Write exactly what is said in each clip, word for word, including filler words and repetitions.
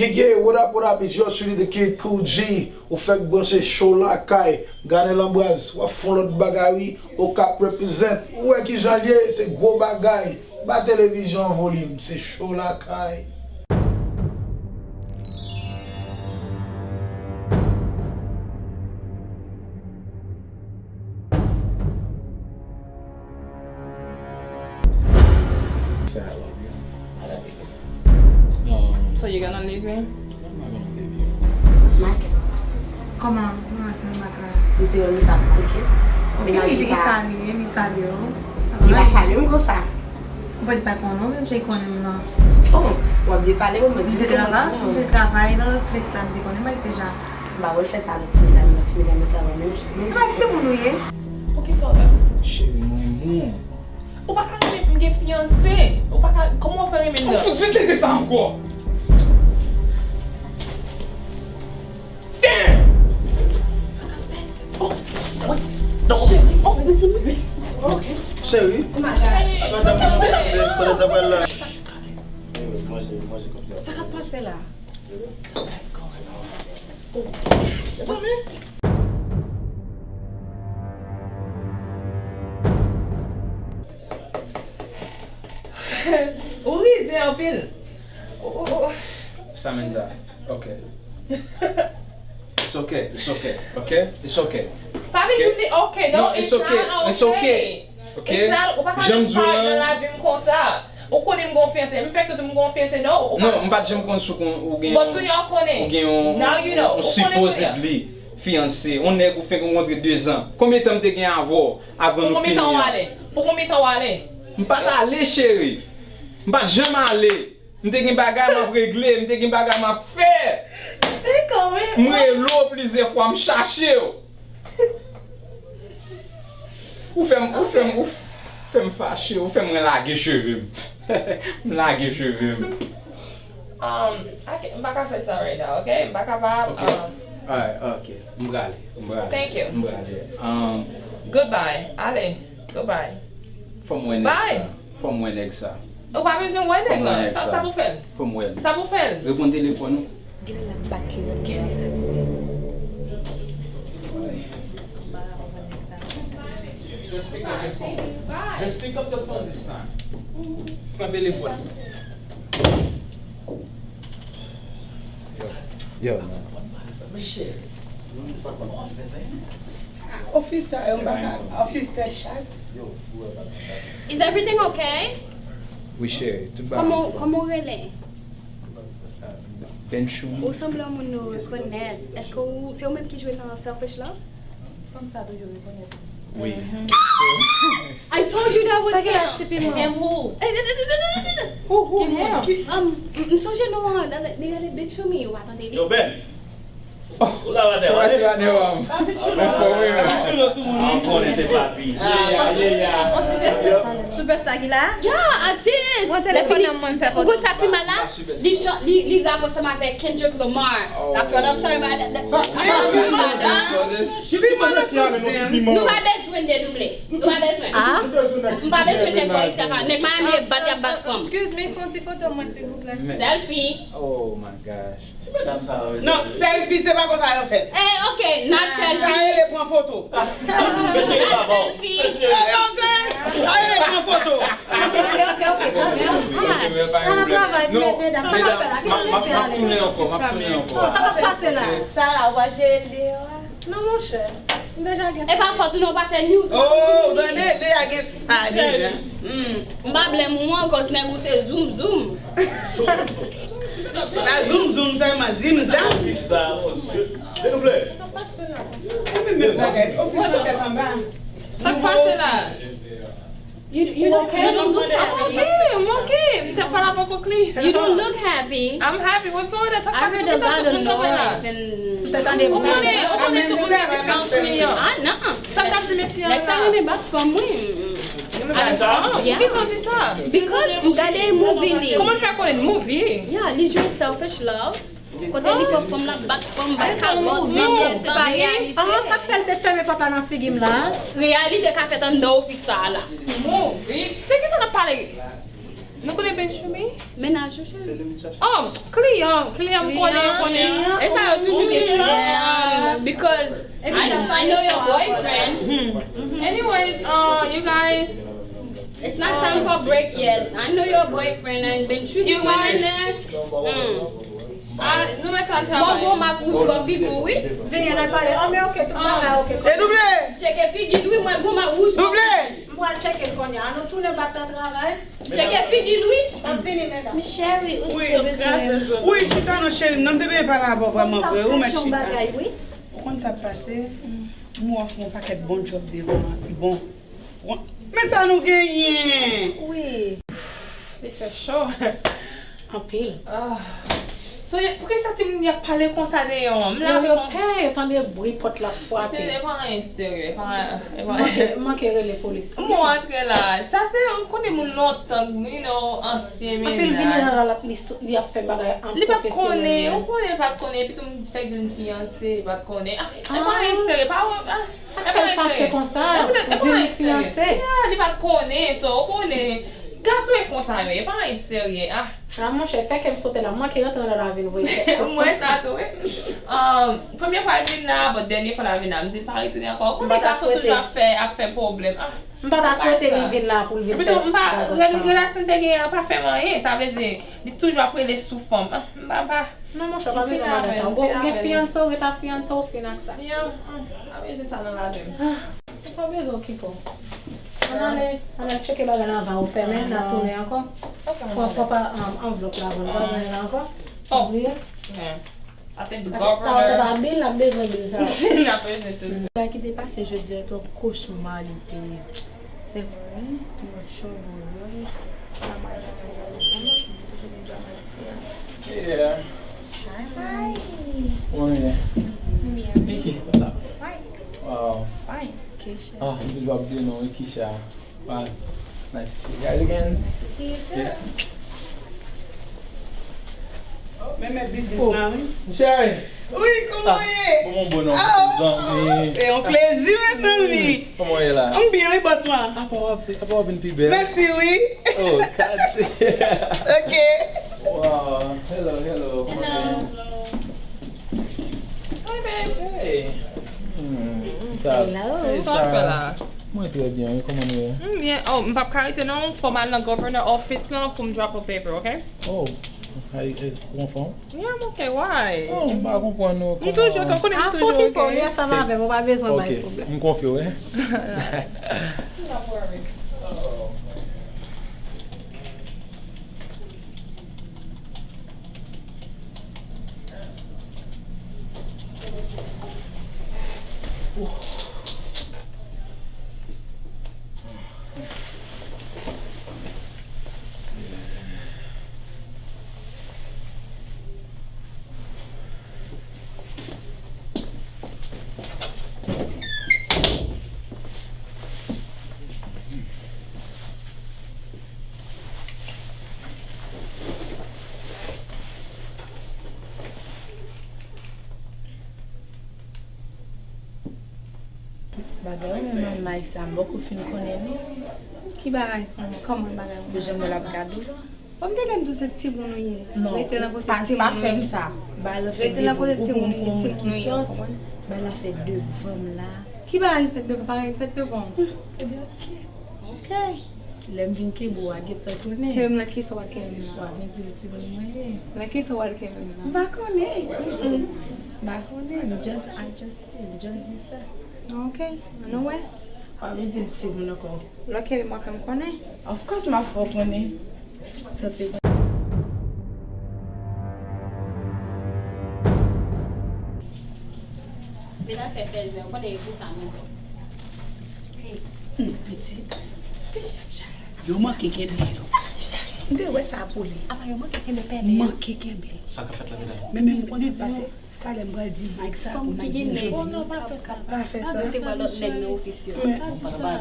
Yeah, yeah, what up, what up, it's yours truly, the kid Cool G. Ou fèk branche show lakay, Ganèl Anbraz, w ap fè yon lòt bagay wi, Okap represent. Ou wè kijan l ye, se gwo bagay. Ba televizyon an volim, se show lakay. Sa a, w ap byen? I love you. Um, so you're gonna leave me? I'm not gonna leave you. Mike, kòman, kòman se Mike la? M te wè nou t ap koke. Ok, li, li salye, li salye w. Li pa salye m konsa. Bon, li pa konnen w, menm jan li konnen m nan. Oh, w ap depale mwen, mwen di li konnen m nan. M te travay nan lòt plas la, m te konnen Mike deja. M pa wè l fè sa avèk ti medam yo, ti medam yo travay menm jan. Se pa timoun ou ye? Poukisa w la? Cheri, mwen renmen w. Ou pa ka renmen m gen fiyanse. Ou pa ka, kòman w fè renmen m nan? Ou fout di tete sa ankò. Damn! Oh, wi. Non. Cheri. Oh, mezanmi. Ok. Cheri. Madanm, madanm, madanm, madanm, madanm. Anyways, manje, manje kòm sa. Sa k ap pase la? Ou rize anpil. Ou, ou, ou. Samantha, ok. It's ok, it's ok, ok? It's ok. Pa vin di li ok, non, it's ok, it's ok. Ok? It's not, ou pa ka just parèt nan lavi m konsa. Ou konnen m gon fiyanse. M fèk soti m gon fiyanse, non? Non, m pa t janm konn si w gen yon, ou gen yon, yon supposedly fiyanse. Yon nèg ou fenk rankontre de zan. Konbyen tan m te gen avè w avan nou fini an? Pou konbyen tan w ale? Pou konbyen tan w ale? M pa t ale, cheri. M pa t janm ale. M te gen bagay m ap regle, m te gen bagay m ap fè. Se kanmenm. M rele w plizyè fwa, m chache w. Ou fè m, ou fè m, ou fè m fache, ou fè m lage cheve m. M lage cheve m. Um, I can, m pa ka fè sa right now, ok? M pa kapab. Ok. Um, alright, ok. M prale, m prale. Thank you. M prale. Um, goodbye. Ale. Goodbye. Fò m wè nèg sa. Bye. Fò m wè nèg sa. Ou pa bezwen wè nèg lan. Sa, sa pou fè l? Fò m wè l. Sa pou fè l? Reponn telefòn ou. Genlè l ap bat li nan kè. Genlè sa vle di. Just pick up the phone. Just pick up the phone this time. Pran telefòn. Yo, yo, man. Office sa yo, m pa ka, office tèt chat. Is everything okay? Wi, cheri, tout bagay. Kòman, kòman w rele? Benchou. Ou sanble yon moun nou rekonèt. Èske ou, se ou menm ki jwe nan Selfish Love? Fanm sa toujou rekonèt. Wi. I told you that was him. Sa ki la ti piman? Him who? Who, who, him? Um, m, m sonje non an, li rele Bitch to me, ou pa tande li? Yo, Ben. Ou la, Wadè, Wadè. Wadè, Wadè. Anfòm, wi, men. An konnen se papi. Yeah, yeah, yeah. Superstar ki la? Yeah, atis. Mwen telefòn nan mwen fè foto. Ou konn sa pi mal la? Li chan-, li, li rap ansanm avèk Kendrick Lamar. That's what I'm talking about. That, that, that's what I'm talking about. Nou pa bezwen dedouble. Nou pa bezwen. Ah? M pa bezwen nèg bò isit la. Nèg Miami e bat, y ap bat fanm. Excuse me, fè yon ti foto mwen, silvouplè. Selfie. Oh my gosh. Ti medam sa yo. Non, selfie se pa konsa yo fèt. Eh, ok, not selfie. Sa rele pran foto. Mesye pa bon. Mesye. Sa rele pran foto. Ok, ok, ok. An travay, non, medam, sa pa fè la. Kite mesye ale. M ap tounen ankò, m ap tounen ankò. Sa k ap pase la? Sara, ou pa jere l deyò a? Non, monchè. M deja gen sa. E pa fòt ou non, ou pa fè news. Oh, ou tande? Deja gen sa, deja. Hmm. M pa blame ou ankò, nèg ou se zoom zoom. Se pa zoom zoom sèlman, zimzam. Ki sa, monchè? Silvouplè. Bagay, ofisye tèt anba. Sa k pase la? You, you don't, you don't look happy. I'm okay, I'm okay. M te pale avèk yon kliyan. You don't look happy. I'm happy. What's going on? Sa k pase? Poukisa tout moun kanpe la? Ou konnen, ou konnen tout moun gen diferan kliyan. Ah, non. Sa k ap di mesye a la? Nèg sa renmen bat fanm, wi. Bat fanm? Yeah. Poukisa w di sa? Because m gade movie li. Kòman l fè konnen movie? Yeah, li jwe Selfish Love. Kote li pran fanm nan, bat fanm, bay kalòt, nan se pa reyalite. Ah, sa k fè l te fèmen pòt la nan figi m la? Reyalite ka fèt anndan ofis sa a la. Movie? De kisa n ap pale? Nou konnen Ben Chubby? Mennaj ou, cheri. Oh, kliyan, kliyan m konnen, yo konnen. E sa yo toujou gen kliyan, because I, I know your boyfriend. Anyways, uh, you guys, it's not time for break yet. I know your boyfriend and Ben Chubby. You guys, ah, nou met an travay. Bon, bon, mak wouj bò figi w, wi. Vini, ann al pale. Oh, men ok, tout bagay ok. E double! Tcheke figi l, wi, mwen, bon, mak wouj bò figi l. Double! M pral tcheke l kounye a. Ann nou tounen bat nan travay. Tcheke figi l, wi. M ap vini, medam. Mi cheri, ou bezwen. Wi, chita non, cheri m. Non, m te bezwen pale avè w vrèman vre, wi, mèt chita. Ou konn sa k pase? M wè w fè yon pakèt bon djòb devan an, ti bon. Men sa nou genyen? Wi. Li fè cho. Anpil. Ah. So, poukisa timoun y ap pale konsa deyò an? M la yo, yo pè, yo tande bri pòt la ap frape. Se, e pa anyen serye, e pa, e pa. M manke, m manke rele polis. M antre la. Sa se, ou konnen moun lontan, you know, ansyen mennaj. Anpil vini nan la, l ap, li, li ap fè bagay an pwofesyonèl. Li pa t konnen, ou konnen li pa t konnen, epi tou m fèk di l m fiyanse, li pa t konnen. Ah, e pa anyen serye, pa, ah. Sa k fè l fache konsa? Ou di l fiyanse? Ya, li pa t konnen, so, ou konnen. Gason e konsa yo ye, e pa anyen serye, ah. Ah, monchè, fè kè m sote la, m manke rantre nan lavi n voye kèk kout. Mwen sa tou, wi. Um, premye fwa l vin la, but dènye fwa l a vin la, m di l pa retounen ankò. Ou konnen gason toujou ap fè, ap fè pwoblèm, ah. M pa ta swete li vin la pou l vin fè bagay sa. Epi tou, m pa, rel-, relasyon n te genyen an pa fè m anyen, sa vle di, li toujou ap rele sou fanm, ah, m pa, m pa. Non, monchè, pa bezwen bagay sa. Ou gen fiyanse, ou ret ak fiyanse, ou fin ak sa. Yo, ah, pa bezwen sa nan lavi m. Ah, ou pa bezwen okipe w. Ann ale, ann al tcheke bagay la anvan ou fèmen, n a tounen ankò. Pran, pran pa, um, anvlòp la, bon, pa gen la ankò. Oh. Wi. Yeah. I think the governor. Sa, sa, sa pa bil, n ap bezwen bil sa. N ap bezwen tout. Bagay ki te pase jodi a, t on kochma li te ye. Se vre? Timoun chòv woy. Hey there. Hi. Kòman w ye? Nikki, what's up? Fine. Wow. Fine. Keisha. Ah, m toujou ap di non, wi, Keisha. Wow. Nice to see you guys again. Nice to see you too. Yeah. Men, men biznis la, wi. Cheri. Wi, kòman w ye? Bon, bon, bon, non, zanmi. Se yon plezi, mezanmi. Kòman w ye la? M byen, wi, bòs lan. Apa w ap, apa w ap vin pi bèl? Mèsi, wi. Oh, God. Ok. Wow. Hello, hello. Kòman w ye? Hello. Hi, babe. Hey. Hmm, sa. Hello. Hey, sa w ap fè la? Mwen trè byen, wi. Kòman nou ye? M byen. Oh, m p ap ka rete non, fò m al nan governor office lan pou m drop a paper, ok? Oh, ay, eh, ou anfòm? Yeah, I'm okay. Why? Oh, m pa konprann ou. M toujou, ou konnen m toujou, ok? Li ansanm avè m, ou pa bezwen bay pwoblèm. Ok, m konfye w, wi. Bagay ou menm an may sa, m poko fin konnen li. Ki bagay? Kòman bagay ou? Pou jan mwen l ap gade w la. Bon, m te gentan di w se timoun ou ye. Non, rete nan kote timoun ou ye. Pa fè m sa. Bagay la fè devan m, ou konn kòman ki sòt. Bagay la fè devan m la. Ki bagay fèt devan? Pa gen fèt devan w. Ebyen, ok. Ok. Lè m vin kenbe w a, gentan tounen. Kenbe m nan kisa w al kenbe m nan? W a vin di m timoun mwen ye. Nan kisa w al kenbe m nan? M pa konnen. Mm-mm. M pa konnen. M just, I just say, m just di sa. Ok. Ann wè. W a vin di m timoun ankò. Lè w kenbe m, w a fè m konnen. Of course, m a fè w konnen. Sa te Men afè pèzè, ou konnen e pou sa mwen. Hey. Hmm, pitit. Yo manke kenbe yo. M te wè sa pou li. Apa yo manke kenbe pèlen? Manke kenbe. Sa k ap fèt la, medam? Men, men, m konnen sa k pase. Talè m pral di Mike sa pou Mike vin jodi. Oh non, pa fè sa. Pa fè sa. Se pa lòt nèg nan ofis yo. Men pa di sa.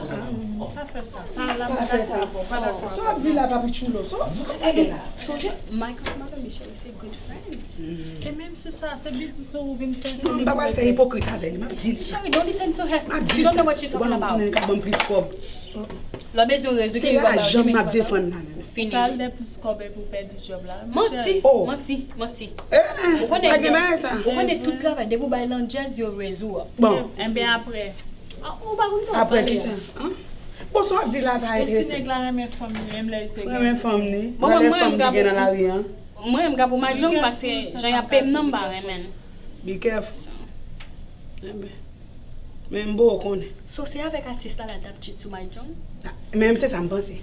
Pa fè sa. Sa la, m pa dakò avè w, pa dakò avè w. Sa w ap di la, Papi Chulo? Sa w ap di la? Sonje, Mike ak Madam Michelle se good friends. E menm si sa, se biznis ou vin fè, se li pou regle. Non, m pa pral fè ipokrit avè li, m ap di li sa. Cheri, don't listen to her. M ap di li sa. She don't know what she talking about. Ou pa konn li ka ban m plis kòb. Lè w bezwen rezo ki Se lajan m ap defann la menm. Fini. Pral de plis kòb pou pèdi djòb la. Manti, manti, manti. Eh, eh, pa gen bagay sa. Ou konnen tout travay, depi w bay landjèz yo rezo a. Bon. Enben apre. Ou pa konn sa w ap pale a. Apre kisa? Bon, sa w ap di la pa enterese m. E si nèg la renmen fanm li, menm lè l te gen. Renmen fanm li? Bon, mwen menm ka pou. Gen nan lari an. Mwen menm ka pou Madjong paske jan y ap peye m nan m pa renmen l. Be careful. Enben. Men m bo konnen. So se avèk atis la la t ap cheat sou Mike John? Men m se sa m panse.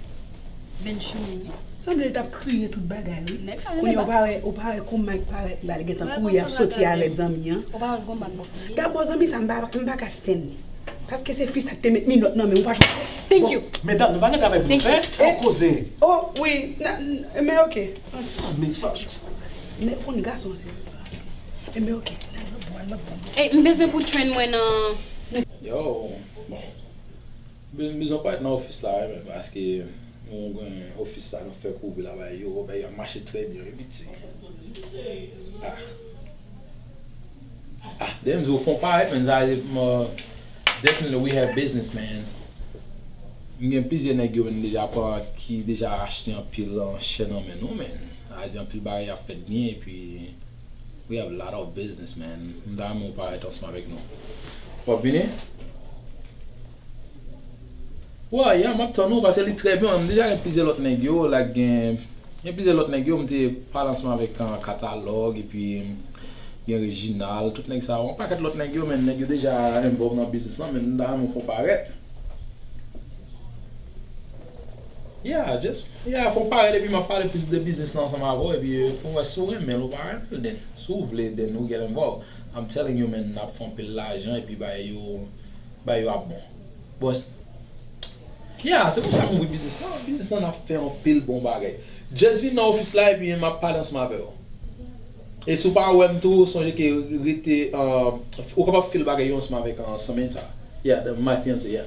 Ben Chouin. Sanble li t ap kriye tout bagay wi. Kounye a ou pa wè ou pa wè kou Mike parèt la li gentan kouri ap soti avèk zanmi an. Ou pa wè l gon bag bò figi. Dabò zanmi sa m pa m pa ka stand li. Paske se fi sa k te met minòt nan men ou pa jwenn. Thank you. Medam nou pa gen travay pou nou fè. Fòk koze. Oh wi. Men oke. Ansanm men fòk. Men ou konn gason se. Enben oke. Al lòt bò al lòt bò. Ey m bezwen pou train mwen nan. Yo, bon. M bezwen parèt nan ofis la wi men paske nou gen ofis sa nou fè kouvri la bay yo, bay yo ap mache trè byen wi piti. Ah. Ah, damn, ou fè yon parèt, man, sa vle di, definitely we have business, man. M gen plizyè nèg yo, man, deja pran, ki deja achte anpil chè nan men nou, man. Sa vle di anpil bagay ap fèt byen, epi we have lot of business, man. M ta renmen w parèt ansanm avèk nou. W ap vini? Wi, yeah, m ap tann ou, paske li trè byen, man. M deja gen plizyè lòt nèg yo, like, gen Gen plizyè lòt nèg yo, m te pale ansanm avèk Katalòg, epi gen Reginald, tout nèg sa yo. Yon pakèt lòt nèg yo, men nèg yo deja envolve nan biznis lan, men m ta renmen w fè w parèt. Yeah, just, yeah, fè w parèt, epi m ap pale plis de biznis lan ansanm avè w, epi pou w wè si w renmen l ou pa renmen l, then, si w vle, then, we get involved. I'm telling you, man, n ap fè anpil lajan, epi bagay yo, bagay yo ap bon. Bòs. Yeah, se pou sa m ouvri biznis lan. Biznis lan ap fè anpil bon bagay. Just vin nan ofis la epi m ap pale ansanm avè w. E si w pa wè m tou, sonje ke rete, ou kapab fil bagay yo ansanm avèk Samantha. Yeah, my fiancée, yeah.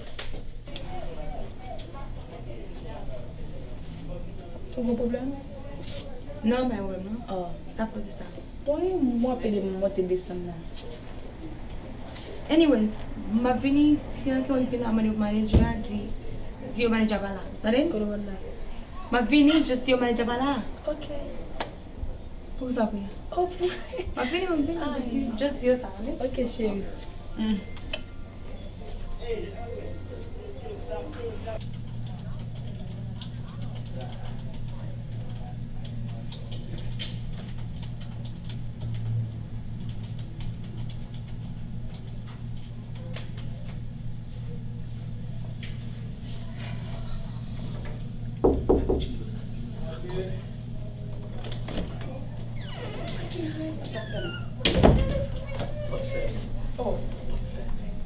Ou gen pwoblèm? Non, pa gen pwoblèm non. Sa k fè w di sa? Bon, e mwen ap ede m monte desann nan. Anyways, m ap vini, si ankenn moun vin la mande pou manager a, di, di yo manager a pa la. Tande? Kote w pral la? M ap vini, just di yo manager a pa la. Ok. Poukisa w ap ri? Oh, pou. M ap vini, m ap vini, just di, just di yo sa, tande? Ok, cheri.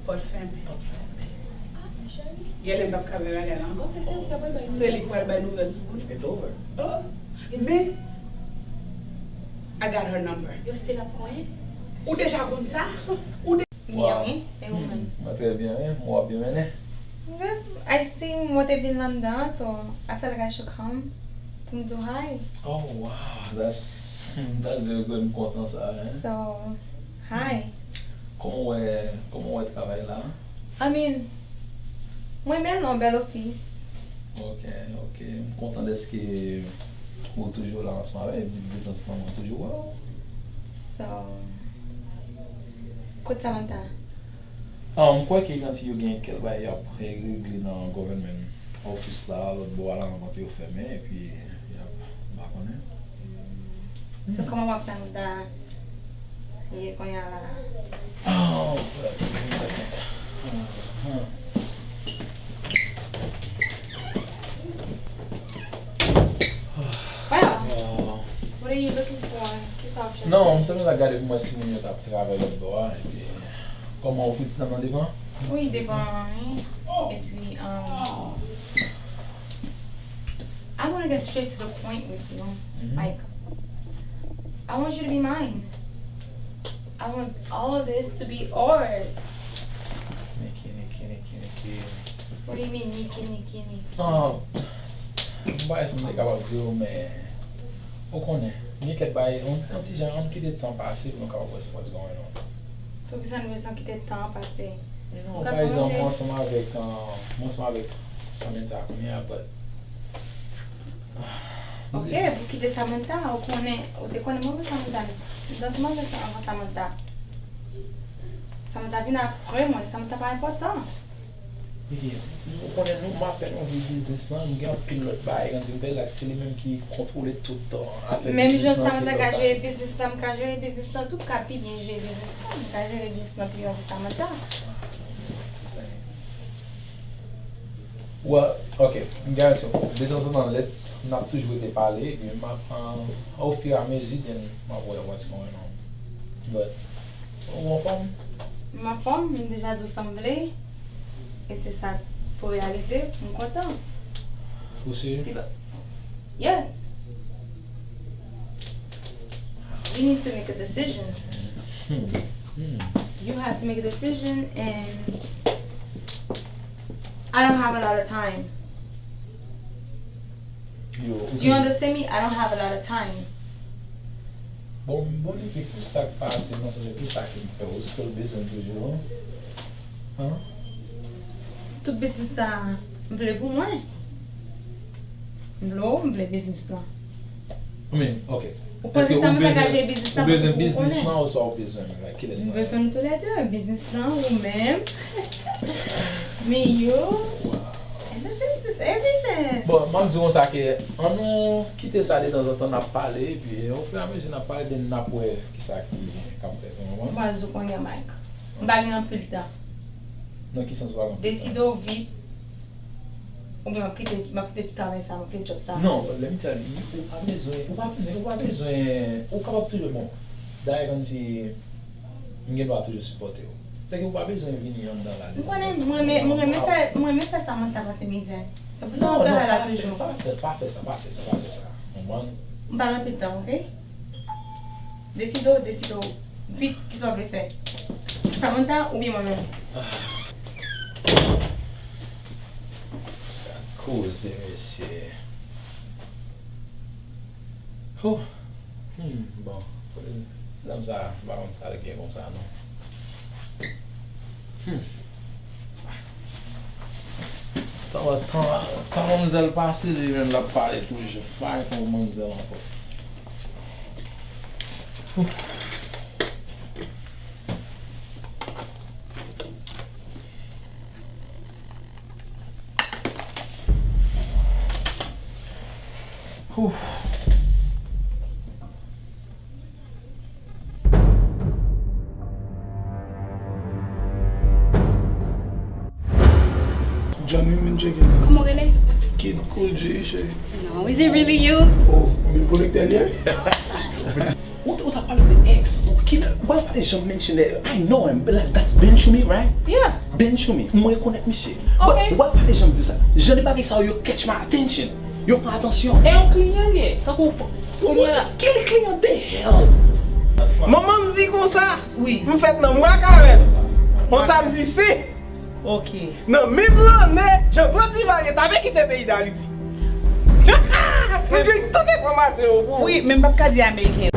Pòt fèmen. Genlè m p ap ka bay bagay la ankò. Se li k pral bay nouvèl pou mwen. Oh, men I got her number. Yo still ap konyen? Ou deja konn sa? Ou de... Byen wi, e ou menm? Mwen trè byen wi, mwen w ap byen mennen. Good. I see mwen te vin la anndan, so I felt like I should come pou m di w hi. Oh wow, that's, that's very good, m kontan sa wi. So, hi. Kòman w wè, kòman w wè travay la? I mean, mwen renmen l, yon bèl ofis. Ok, ok. M kontan dèske ou toujou la ansanm avè m, detanzantan mwen toujou wè w. So, kot Samantha? Ah, m kwè ke jan si yo gen kèk bagay y ap regle nan government office la, lòt bò a la, m panse yo fèmen, epi y ap, m pa konnen. So, kòman w ap Samantha ye kounye a la? Oh, give me a second. Uh-huh. Wow. What are you looking for? Kisa w ap chèche? Non, m sèlman t ap gade pou m wè si moun yo t ap travay lòt bò a, epi kòman ou piti nan devan? Wi, devan, wi. Epi, um, I want to get straight to the point with you. Mm-hmm. Like, I want you to be mine. I want all of this to be ours. Niki, Niki, Niki, Niki. What do you mean, Niki, Niki, Niki? Ah, m pa wè si m te kapab di w, men ou konnen, gen kèk bagay, yon ti, yon ti jan, ann kite tan pase pou nou kapab wè what's going on. Poukisa nou bezwen kite tan an pase? Non, pa egzanp, mwen ansanm avèk, mwen ansanm avèk Samantha kounye a, but Ok, pou kite Samantha, ou konnen, ou te konnen mwen avè Samantha. M te ansanm avè sa anvan Samantha. Samantha vin apre mwen, Samantha pa enpòtan. Wi, ou konnen nou, m apèn ouvri biznis lan, m gen anpil lòt bagay, kòmsi m fè la, se li menm ki kontwole tout afè biznis lan. Menm jan Samantha ka jere biznis lan, m ka jere biznis lan tou, m ka pi byen jere biznis lan, m ka jere biznis lan pi byen pase Samantha. Well, ok, m garanti w, detanzantan, let's, n ap toujou rete pale, epi m ap, uh, au fur et à mesure, then m ap wè what's going on. But, ou anfòm? M anfòm, m deja di w sa m vle, e se sa pou reyalize, m kontan. Ou si? Ti ba-, yes. You need to make a decision. Hmm. Hmm. You have to make a decision, and I don't have a lot of time. Yo, Do you understand me? I don't have a lot of time. Bon, bon, epi pou sa k pase nan sa, se pou sa ki m fè, ou still bezwen m toujou, hein? Hein? Tout biznis sa, m vle pou mwen. M vle w, m vle biznis lan. I mean, ok. Ou panse sa mwen pa ka jere biznis lan pou ou konnen? Ou bezwen biznis lan oswa ou bezwen m? Like, kilès nan? M bezwen nou toulède, biznis lan, ou menm. Me, you. Wow. And the business, everything. Bon, m ap di w konsa ke, ann nou kite sa detanzantan n ap pale, epi, au fur et à mesure n ap pale, then n ap wè kisa ki k ap fèt, ou konprann? M pral di w kounye a, Mike. M pa gen anpil tan. Nan ki sans ou pa gen anpil tan? Deside w vit. Oubyen m ap kite, m ap kite travay sa, m ap kite djòb sa. Non, but let me tell you, ou pa bezwen, ou pa bezwen, ou pa bezwen, ou kapab toujou, bon, dayè, kòmsi m gen dwa toujou sipòte w. Sèke ou pa bezwen vini anndan la. M konnen, m renmen, m renmen fè, m renmen fè Samantha pase mizè. Se pou sa m ap travay la toujou. Non, non, pa fè, pa fè sa, pa fè sa, pa fè sa. Konprann? M pa gen anpil tan, ok? Deside w, deside w vit, kisa w vle fè? Samantha oubyen mwen menm? Ah. Gad koze, mesye. Huh. Hmm, bon. Ti dam sa, m pa konn sa l gen konsa, non. Hmm. Tan, tan, tan manmzèl pase, li menm l ap pale toujou. Pa gen tan pou manmzèl ankò. Huh. Johnny, m vin tcheke. Kòman w rele? Kid Cool G, cheri. No, is it really you? Oh, ou vin konekte l ye? Ou, ou t ap pale de ex. Ou ki, ou pa pale janm mention de, I know him, but like, that's Ben Choumi, right? Yeah. Ben Choumi, m rekonèt misye. Ok. But ou pa pale janm di sa. Jan de bagay sa yo catch my attention. Yo pran atansyon. E yon kliyan l ye. Tankou fo-, kliyan. Ki kliyan the hell? Manman m di konsa, wi, m fèt nan mwa karant. On samdi sen. Ok. Nan menm lanne, Jean-Claude Duvalier t ap kite peyi Dayiti. M gen tout enfòmasyon yo pou ou. Wi, men m p ap ka di ameriken.